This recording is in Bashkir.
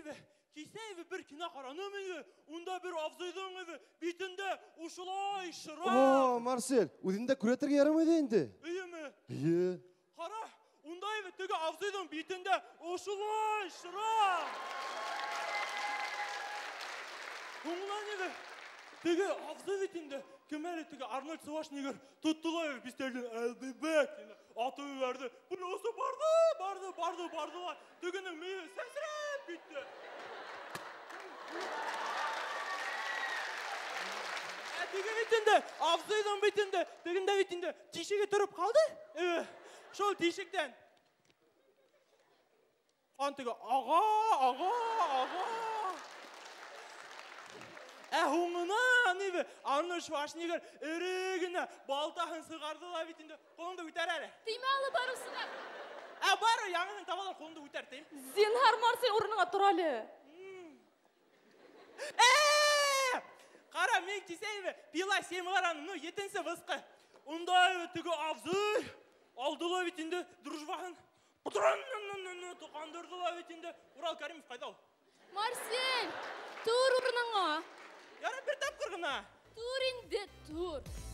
Мин кисә бер кино ҡараным инде. Унда бер абзыйҙың битендә ошолай шрам. О, Марсель, үҙеңдә күрәтергә ярамай инде. Эйеме? Эйе. Ҡара, унда теге абзыйҙың битендә ошолай шрам. Һуңынан теге абзый бит инде, кем әле теге Арнольд Шварценеггер тоттолар пистолетын әлбибек атып ебәрҙе. Пулясы барҙы, барҙы, барҙы, барҙы ла. Тегенең мейе сәсрәп китте. Ә теге бит инде, абзыйҙың бит инде, тегендә бит инде тишеге тороп ҡалды. Шул тишектән ан теге аға, аға, аға. Ә һуңынан Арнольд Шварценеггер эре генә балтаһын сығарҙы ла бит инде. Ҡулыңды күтәр әле. Теймә алып барыусыға. Ә бары яңыһын табалар, ҡулыңды күтәр, тейм. Зинһар, Марсель, урыныңа тор әле. Ҡара, мин кисә Пила 7 ҡараным, ну, 7-нсе выпусҡы. Унда теге абзый алды ла бит инде дружбаһын. Тоҡандырҙы ла бит инде. Урал Каримов ҡайҙа ул? Марсель, тур урыныңа. Ярай, бер тапҡыр ғына. Тур инде, тур.